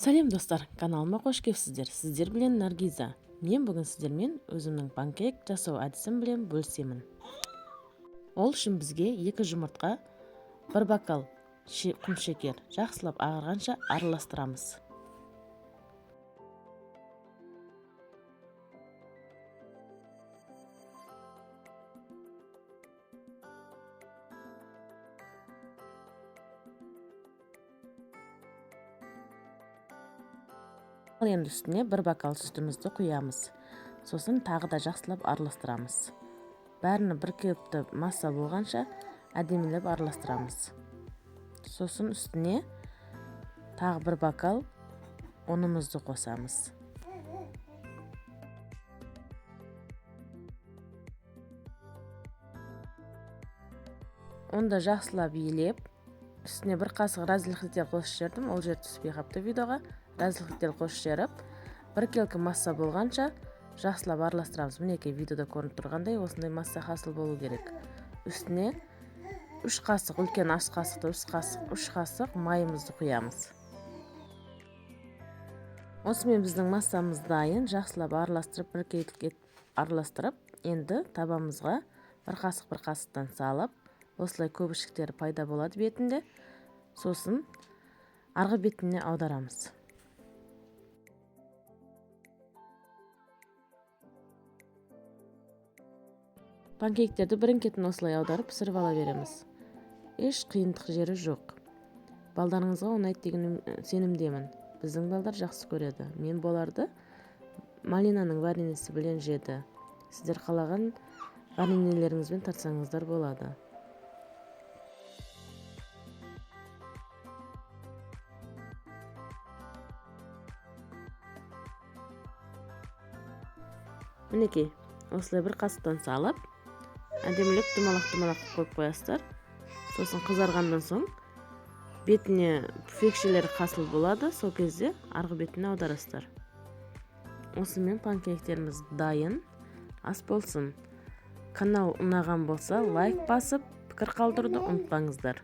Сәлем, достар! Каналыма қош келіпсіздер. Сіздер білен Наргиза. Мен бүгін сіздермен өзімнің панкейк жасау әдісім білен бөлісемін. Ол үшін бізге 2 жұмыртқа, 1 бокал құмшекер жақсылап ағарғанша араластырамыз. Ал енді үстіне 1 бокал сүтімізді құямыз. Сосын тағы да жақсылап араластырамыз. Бәріні бір келіпті масса болғанша әдемілеп араластырамыз. Сосын үстіне тағы 1 бокал ұнымызды қосамыз. Ұнды жақсылап елеп, үстіне 1 қасық разрыхлитель қосып жібердім. Ол жер түспей қапты видеоға. Разрыхлитель қосып жіберіп, бір келкі масса болғанша жақсылап араластырамыз. Мінекей, видеода көрініп тұрғандай осындай масса хасыл болу керек. Үстіне 3 қасық, үлкен ас қасықты 3 қасық майымызды құямыз. Осымен біздің массамыз дайын. Жақсылап араластырып, бір келкі араластырып, енді табамызға бір қасық бір қасықтан салып, осылай көбіршіктері пайда болады бетінде. Сосын арғы бетіне аударамыз. Панкейктерді бірін-кетін осылай аударып пісіріп ала береміз. Еш қиындық жері жоқ. Балдарыңызға ұнайды деген сенімдемін. Біздің балдар жақсы көреді. Мен бұларды малинаның варенесі білен жеді. Сіздер қалаған варенелеріңізбен тартсаңыздар болады. Мінекей, осылай бір қасықтан салып, әдемілеп домалақ-домалақ қойып қоясыздар. Сосын қызарғаннан соң бетіне пүфекшелер қасыл болады, сол кезде арғы бетіне аударасыздар. Осымен панкейктеріміз дайын. Ас болсын. Канал ұнаған болса, лайк басып, пікір қалдыруды ұмытпаңыздар.